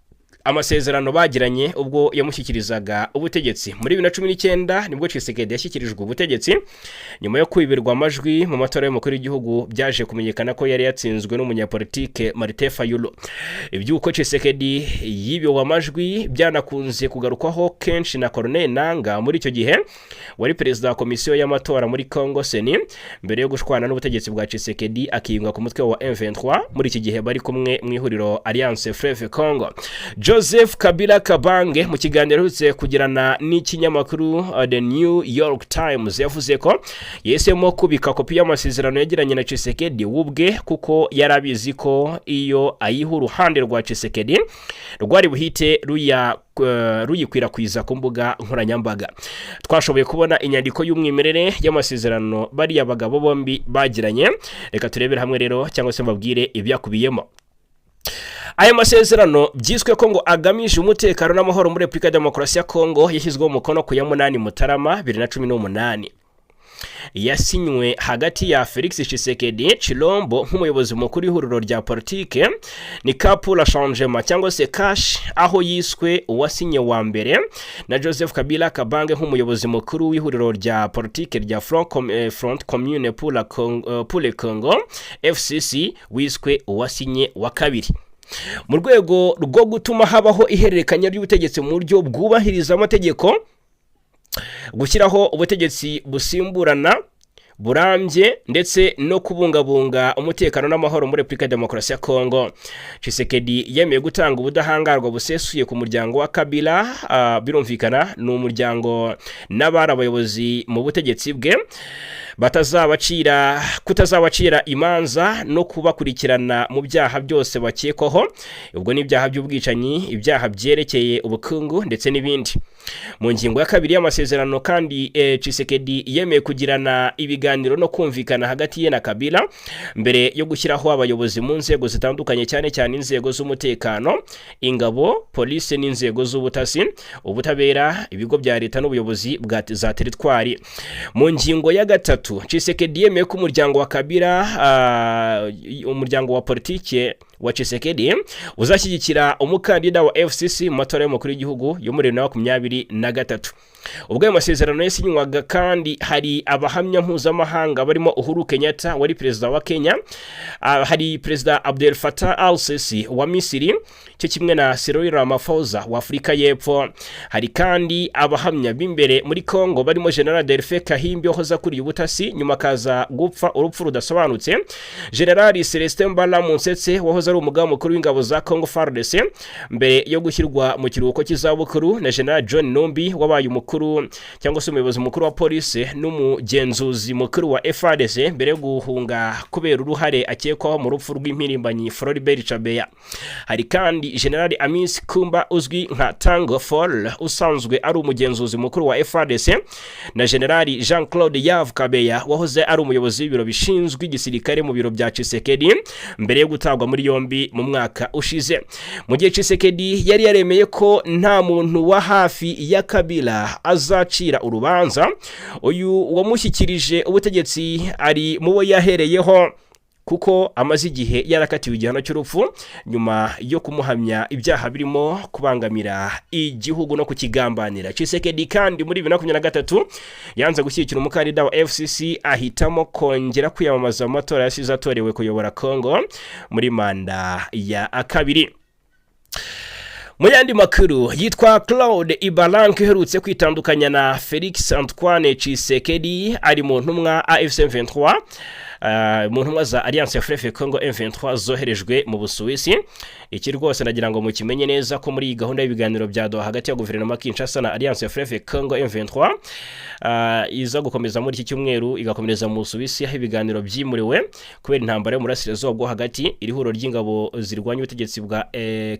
amasezerano bagiranye ubwo yamushyikirizaga ubutegetsi. Muri 2019 nibwo Tshisekedi yashyikirijwe ubutegetsi nyuma yo kwibirwa amajwi mu matora y'umukuru w'igihugu, byaje kumenyekana ko yari yatsinzwe n'umunyapolitike Martin Fayulu. Iby'uko Tshisekedi yibiwe amajwi byanakunze kugarukwaho kenshi na Corneille Nanga, muri icyo gihe wari perezida wa komisiyo y'amatora muri Congo CENI, mbere yo gushwana n'ubutegetsi bwa Tshisekedi akiyunga ku mutwe wa M23, muri iki gihe bari kumwe mu ihuriro Alliance Fleuve Congo. Joseph Kabila Kabange, mu kiganiro aherutse kugirana n'ikinyamakuru The New York Times, yavuze ko yahisemo kubika kopi y'amasezerano yagiranye na Tshisekedi ubwe kuko yari abizi ko iyo ayiha uruhande rwa Tshisekedi rwari buhite ruyikwirakwiza ku mbuga nkoranyambaga. "Twashoboye kubona inyandiko y'umwimerere y'amasezerano bariya bagabo bombi bagiranye. Reka turebere hamwe rero, cyangwa se mbabwire ibyakubiyemo." Aya masezerano byiswe ko ngo agamije umutekano n'amahoro muri Repubulika ya Demokarasi ya Kongo, yashyizweho umukono ku ya 8 Mutarama 2018, yasinywe hagati ya Felix Tshisekedi Chilombo nk'umuyobozi mukuru w'ihuriro rya politike ni Cap pour le Changement cyangwa se CACH, aho yiswe uwasinye wa mbere, na Joseph Kabila Kabange nk'umuyobozi mukuru w'ihuriro rya politike rya Front Commune pour le Congo FCC, wiswe uwasinye wa kabiri, mu rwego rwo gutuma habaho ihererekanya ry'ubutegetsi mu buryo bwubahiriza amategeko, gushyiraho ubutegetsi busimburana burambye ndetse no kubungabunga umutekano n'amahoro muri Repubulika ya Demokarasi ya Kongo. Tshisekedi yemeye gutanga ubudahangarwa busesuye ku muryango wa Kabila, birumvikana ni umuryango n'abari abayobozi mu butegetsi bwe, batazabacira kutazabacira imanza no kubakurikirana mu byaha byose bakekwaho, ubwo ni ibyaha by'ubwicanyi, ibyaha byerekeye ubukungu ndetse n'ibindi. Mu ngingo ya kabiri y'amasezerano kandi, Tshisekedi yemeye kugirana ibiganiro no kumvikana hagati ye na Kabila mbere yo gushyiraho abayobozi mu nzego zitandukanye, cyane cyane inzego z'umutekano, ingabo, polisi n'inzego z'ubutasi, ubutabera, ibigo bya leta n'ubuyobozi bwa za teritwari. Mu ngingo ya gatatu 2023, Tshisekedi yemeye ko umuryango wa Kabila, umuryango wa politike wa Tshisekedi, uzashyigikira umukandida wa FCC mu matora y'umukuru w'igihugu yo muri 2023. Ubwo ayo masezerano yasinywaga kandi, hari abahamya mpuzamahanga barimo Uhuru Kenyatta wari perezida wa Kenya, hari Perezida Abdel Fattah al-Sisi wa Misiri, cyo kimwe na Cyril Ramaphosa wa Afurika y'Epfo. Hari kandi abahamya b'imbere muri Congo barimo General Delphin Kahimbi wahoze akuriye ubutasi, nyuma akaza gupfa urupfu rudasobanutse, General Celestin Mbala Munsetse wahoze ari umugaba mukuru w'ingabo za Congo FARDC mbere yo gushyirwa mu kiruhuko cy'izabukuru, na General John Numbi wabaye umukuru cyangwa se umuyobozi mukuru wa polisi n'umugenzuzi mukuru wa FARDC mbere yo guhunga kubera uruhare akekwaho mu rupfu rw'impirimbanyi Floribert Chebeya. Hari kandi General Amis Kumba uzwi nka Tango Fall usanzwe ari umugenzuzi mukuru wa FARDC, na General Jean Claude Yav Kabeya wahoze ari umuyobozi w'ibiro bishinzwe igisirikare mu biro bya Tshisekedi mbere yo gutabwa muri yombi mu mwaka ushize. Mu gihe Tshisekedi yari yaremeye ko nta muntu wa hafi ya Kabila azacira urubanza, uyu wamushyikirije ubutegetsi ari mu bo yahereyeho, kuko amaze igihe yarakatiwe igihano cy'urupfu nyuma yo kumuhamya ibyaha birimo kubangamira igihugu no kukigambanira. Tshisekedi kandi muri 2023 yanze gushyigikira umukandida wa FCC, ahitamo kongera kwiyamamaza mu matora yasize atorewe kuyobora Congo muri manda ya kabiri. Mu yandi makuru, yitwa Claude Ibalanky uherutse kwitandukanya na Felix Antoine Tshisekedi ari mu ntumwa AFC M23, mu ntumwa za Alliance Fleuve Congo M23 zoherejwe mu Busuwisi. Iki rwose nagira ngo mukimenye neza ko muri iyi gahunda y'ibiganiro bya Doha hagati ya guverinoma Kinshasa na Alliance Fleuve Congo M23, iza gukomeza muri iki cyumweru igakomereza mu Busuwisi, aho ibiganiro byimuriwe kubera intambara yo mu burasirazuba bwo hagati. Iri huriro ry'ingabo zirwanya ubutegetsi bwa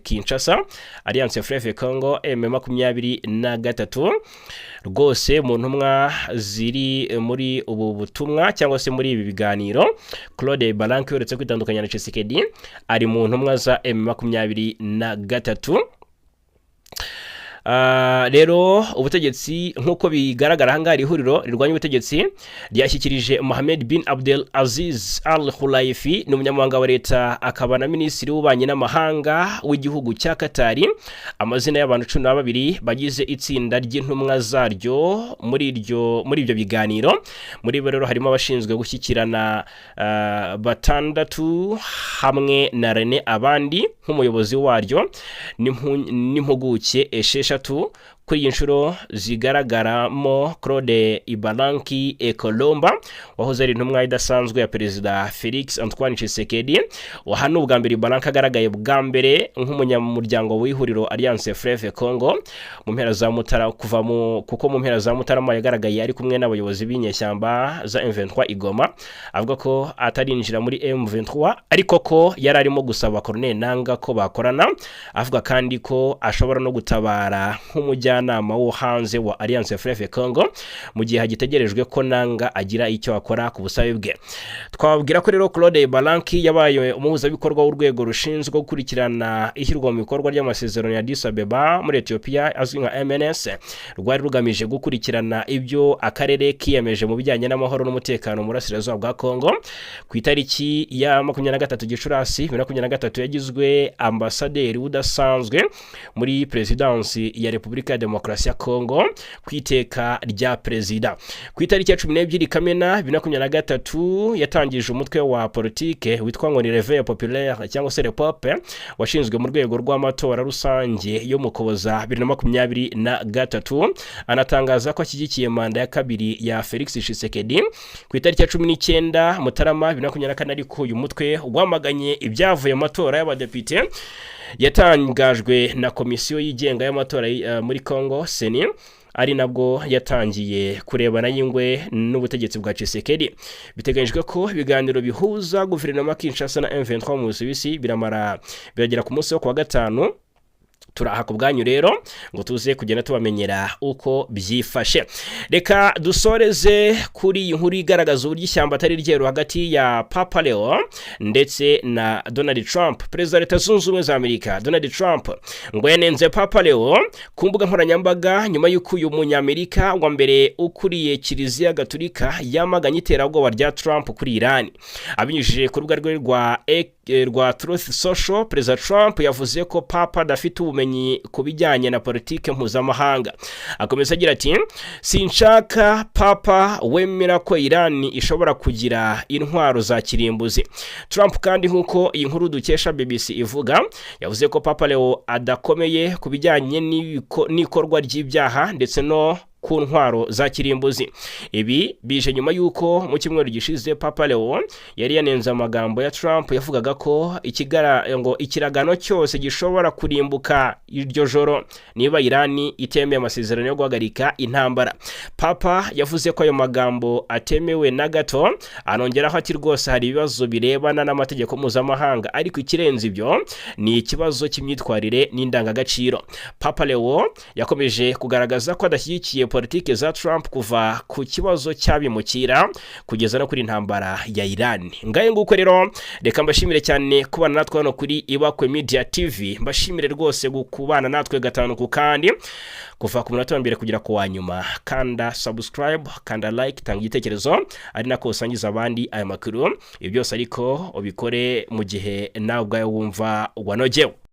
Kinshasa, Alliance Fleuve Congo M23, rwose mu ntumwa ziri muri ubu butumwa cyangwa se muri ibi biganiro, Claude Ibalanky uretse kwitandukanya na Tshisekedi ari mu ntumwa za M23. Rero ubutegetsi, nk'uko bigaragara ahangaha, iri huriro rirwanya ubutegetsi ryashyikirije Mohamed bin Abdel Aziz Al Khulaifi, ni umunyamabanga wa leta akaba na minisitiri w'ububanyi n'amahanga w'igihugu cya Katari, amazina y'abantu 12 bagize itsinda ry'intumwa zaryo muri ibyo biganiro. Muri bo rero harimo abashinzwe gushyikirana batandatu hamwe na Rene Abandi nk'umuyobozi waryo n'impuguke 6. Kuri iyi nshuro zigaragaramo Claude Ibalanky Ekolomba wahoze ari intumwa idasanzwe ya Perezida Felix Antoine Tshisekedi. Aha ni ubwa mbere Ibalanky agaragaye bwa mbere nk'umunyamuryango w'ihuriro Alliance Fleuve Congo mu mpera za Mutara, kuva mu kuko mu mpera za Mutarama yagaragaye ari kumwe n'abayobozi b'inyeshyamba za M23 i Goma, avuga ko atarinjira muri M23 ariko ko yari arimo gusaba Corneille Nanga ko bakorana, avuga kandi ko ashobora no gutabara nk'umujyanama wo hanze wa Alliance Fleuve Congo mu gihe hagitegerejwe ko Nanga agira icyo akora ku busabe bwe. Twababwira ko rero Claude Ibalanky yabaye umuhuzabikorwa w'urwego rushinzwe gukurikirana ishyirwa mu bikorwa ry'amasezerano ya Addis Abeba muri Ethiopia azwi nka MNS, rwari rugamije gukurikirana ibyo akarere kiyemeje mu bijyanye n'amahoro n'umutekano mu burasirazuba bwa Congo. Ku itariki ya 23 Gicurasi 2023 yagizwe ambasaderi udasanzwe muri Perezidansi ya Repubulika ya Demokarasi ya Congo ku iteka rya perezida. Ku itariki ya 12 Kamena 2023 yatangije umutwe wa politike witwa ngo ni Réveil Populaire cyangwa se REPOP, washinzwe mu rwego rw'amatora rusange yo mu Kuboza 2023, anatangaza ko ashyigikiye manda ya kabiri ya Felix Tshisekedi. Ku itariki ya 19 Mutarama 2024 ariko, uyu mutwe wamaganye ibyavuye mu matora y'abadepite yatangajwe na komisiyo yigenga y'amatora muri Congo, CENI, ari nabwo yatangiye kurebana y'ingwe n'ubutegetsi bwa Tshisekedi. Biteganyijwe ko ibiganiro bihuza guverinoma Kinshasa na M23 mu Busuwisi biramara biragera ku munsi wo kuwa gatanu. Turaha ku bwanyu rero ngo tuze kugenda tubamenyera uko byifashe. Reka dusoreze kuri iyi nkuru igaragaza uburyo ishyamba atari ryeru hagati ya Papa Leo ndetse na Donald Trump. Perezida wa Leta Zunze Ubumwe za Amerika Donald Trump ngo yanenze Papa Leo ku mbuga nkoranyambaga nyuma y'uko uyu Munyamerika wa mbere ukuriye Kiliziya Gatulika yamaganye iterabwoba rya Trump kuri Irani. Abinyujije ku rubuga rwe rwa Truth Social, Perezida Trump yavuze ko Papa adafite ubumenyi ku bijyanye na politike mpuzamahanga. Akomeza agira ati: "Sinshaka Papa wemera ko Irani ishobora kugira intwaro za kirimbuzi." Trump kandi, nk'uko iyi nkuru dukesha BBC ivuga, yavuze ko Papa Leo adakomeye ku bijyanye n'ikorwa ry'ibyaha ndetse no ku ntwaro za kirimbuzi. Ibi bije nyuma y'uko mu cyumweru gishize Papa Leo yari yanenze amagambo ya Trump yavugaga ko ikigara ngo ikiragano cyose gishobora kurimbuka iryo joro niba Irani itemeye amasezerano yo guhagarika intambara. Papa yavuze ko ayo magambo atemewe na gato, anongeraho ati: "Rwose hari ibibazo birebana n'amategeko mpuzamahanga, ariko ikirenze ibyo ni ikibazo cy'imyitwarire n'indangagaciro." Papa Leo yakomeje kugaragaza ko adashyigikiye politiki za Trump kuva ku kibazo cy'abimukira kugeza no kuri intambara ya Iran. Ngaye nguko rero, reka mbashimire cyane kubana natwe hano kuri Ibakwe Media TV. Mbashimire rwose kubana natwe gatanu ku kandi, kuva ku munota wa mbere kugera ku wa nyuma. Kanda subscribe, kanda like, tanga igitekerezo, ari nako usangiza abandi aya makuru. Ibi byose ariko ubikore mu gihe nawe ubwawe wumva wanogewe.